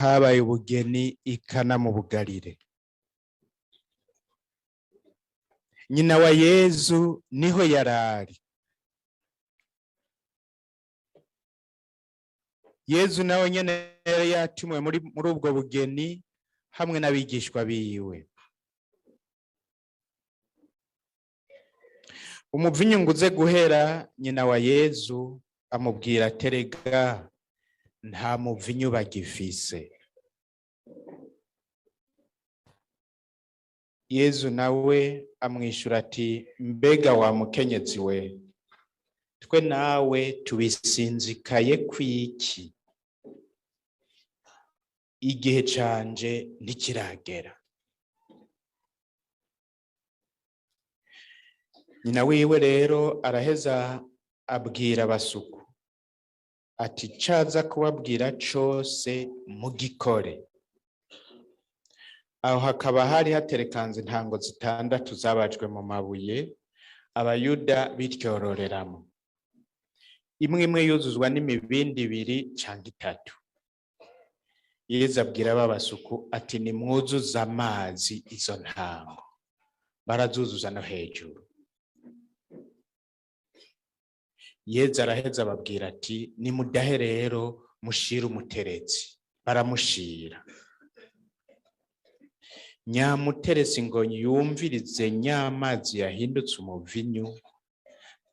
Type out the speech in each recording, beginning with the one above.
Habaye ubugeni i Kana mu Bugarire. Nyina wa Yezu niho yarari. Yezu nawe nyene yari yatumiwe muri ubwo bugeni hamwe n'abigishwa biwe. Umuvinyu nguze guhera, nyina wa Yezu amubwira aterega nta muvinyu bagifise. Yezu nawe amwishura ati mbega wa mukenyezi we, twe nawe tubisinzikaye kwiki? Igihe canje ntikiragera. Nyina wiwe rero araheza abwira abasuku ati caza kubabwira cose mugikore. Aho hakaba hari haterekanze intango zitandatu zabajwe mu mabuye abayuda bityororeramo, imwe imwe yuzuzwa n'imibindi ibiri canke itatu. Yezu abwira ba basuku ati nimwuzuze amazi izo ntango. Barazuzuza no hejuru. Yezu araheza ababwira ati nimudahe rero mushire umuteretsi. Baramushira. Nyamuteretsi ngo yumvirize nyamazi yahindutse umuvinyu,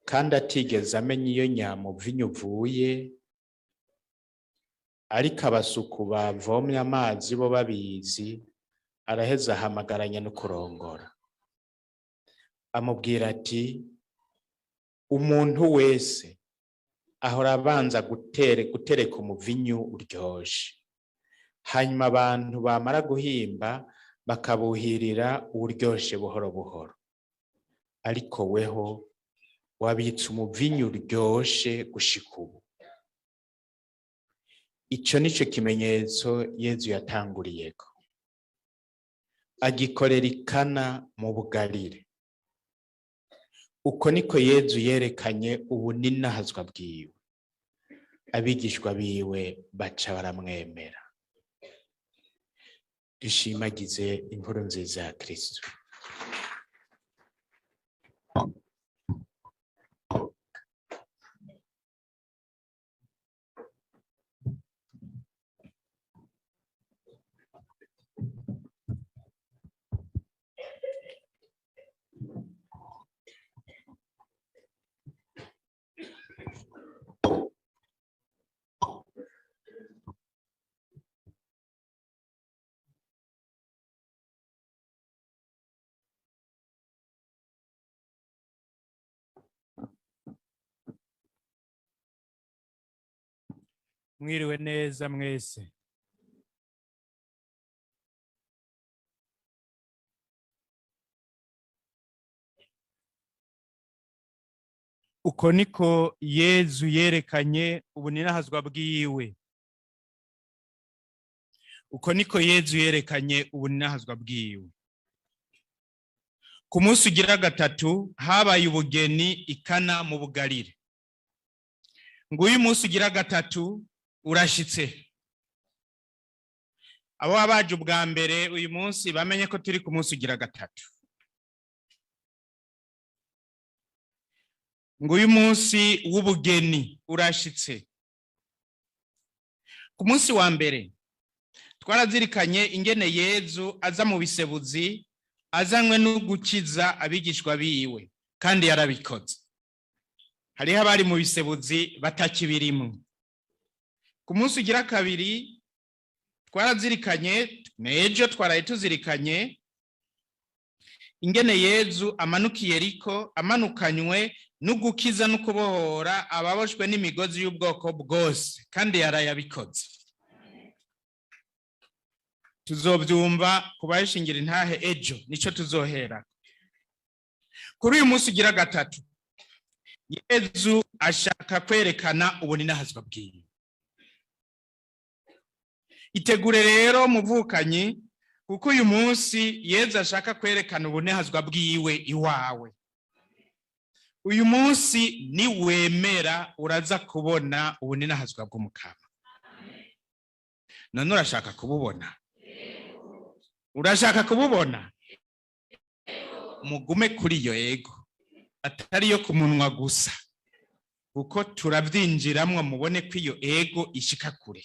kandi atigeze amenya iyo nyamuvinyu uvuye, ariko abasuku bavomye amazi bo babizi, araheza ahamagaranya no kurongora. Amubwira ati umuntu wese ahora abanza gutereka umuvinyu uryoshe, hanyuma abantu bamara guhimba bakabuhirira uryoshe buhoro buhoro, ariko weho wabitse umuvinyu uryoshe gushika ubu. Ico nico kimenyetso Yezu yatanguriyeko, agikorera i Kana mu Bugarire. Uko niko Yezu yerekanye ubuninahazwa bwiwe, abigishwa biwe baca baramwemera. Dushimagize inkuru nziza ya Kristo. Mwiriwe neza mwese. Uko niko Yezu yerekanye ubuninahazwa bwiwe. Uko niko Yezu yerekanye ubuninahazwa bwiwe. Ku munsi ugira gatatu habaye ubugeni i Kana mu Bugarire. Nguyu munsi ugira gatatu urashitse. Abo baje ubwa mbere uyu munsi bamenye ko turi ku munsi ugira gatatu. Nguyu munsi w'ubugeni urashitse. Ku munsi wa mbere twarazirikanye ingene Yezu aza mu bisebuzi azanywe no gukiza abigishwa biwe, kandi yarabikoze. Hariho abari mu bisebuzi batakibirimo. Ku munsi ugira kabiri twarazirikanye, n'ejo twaraye tuzirikanye ingene Yezu amanukiye Yeriko amanukanywe no gukiza no kubohora ababoshwe n'imigozi y'ubwoko bwose, kandi yarayabikoze. Tuzobyumva kubayishingira intahe ejo, nico tuzohera. Kuri uyu munsi ugira gatatu Yezu ashaka kwerekana ubuninahazwa bwiwe. Itegure rero muvukanyi, kuko uyu munsi Yezu ashaka kwerekana ubuninahazwa bwiwe iwawe. Uyu munsi niwemera uraza kubona ubuninahazwa bw'Umukama. None urashaka kububona? Urashaka kububona? Mugume kuri iyo ego, atari yo ku munwa gusa, kuko turabyinjiramwo. Mubone ko iyo ego ishika kure.